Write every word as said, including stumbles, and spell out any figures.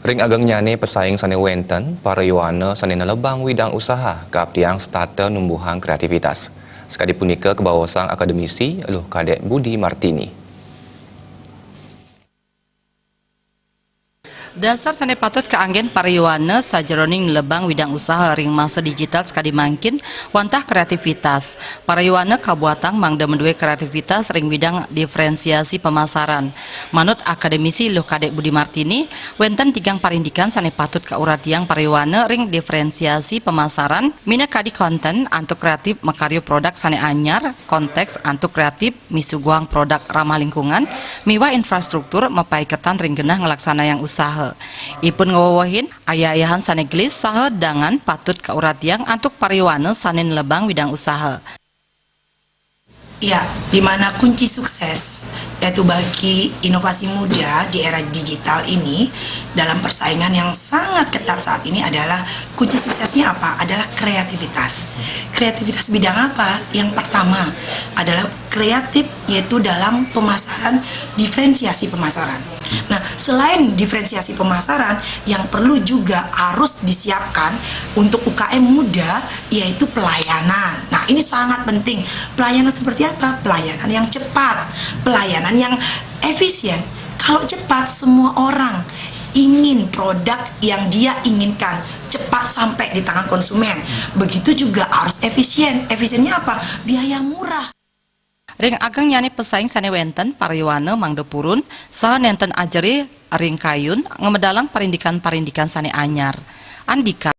Ring agengnyané pesaing sané wénten, para yowana sané nelebang widang usaha kaaptiang setata numbuhang kreativitas. Sakadi punika kabaosang akademisi Luh Kadék Budi Martini. Dasar sané patut kaanggén para yowana sajeroning nelebang widang usaha ring masa digital sakadi mangkin wantah kreativitas. Para yowana kabuatang mangda madué kreativitas ring bidang diferensiasi pemasaran. Manut akademisi Luh Kadék Budi Martini, wénten tigang parindikan sané patut kauratiang para yowana ring diferensiasi pemasaran, minakadi kontén antuk kreatif makarya produk sané anyar, konteks antuk kreatif misuguhang produk ramah lingkungan, miwah infrastruktur mapaiketan ring genah nglaksanayang usaha. Ipun ngwewehin, ayah-ayahan sané gelis saha dangan patut kauratiang antuk para yowana sané nelebang widang usaha. Ya, di mana kunci sukses, yaitu bagi inovasi muda di era digital ini, dalam persaingan yang sangat ketat saat ini adalah kunci suksesnya apa? Adalah kreativitas. Kreativitas bidang apa? Yang pertama adalah kreatif, yaitu dalam pemasaran, diferensiasi pemasaran. Nah, selain diferensiasi pemasaran, yang perlu juga harus disiapkan untuk U K M muda, yaitu pelayanan. Nah, ini sangat penting. Pelayanan seperti apa? Pelayanan yang cepat, pelayanan yang efisien. Kalau cepat, semua orang ingin produk yang dia inginkan cepat sampai di tangan konsumen. Begitu juga harus efisien. Efisiennya apa? Biaya murah. Ring agengnyané pesaing sané wénten, para yowana mangda purun saha nénten ajerih ring kayun ngamedalang parindikan-parindikan sané anyar. Andika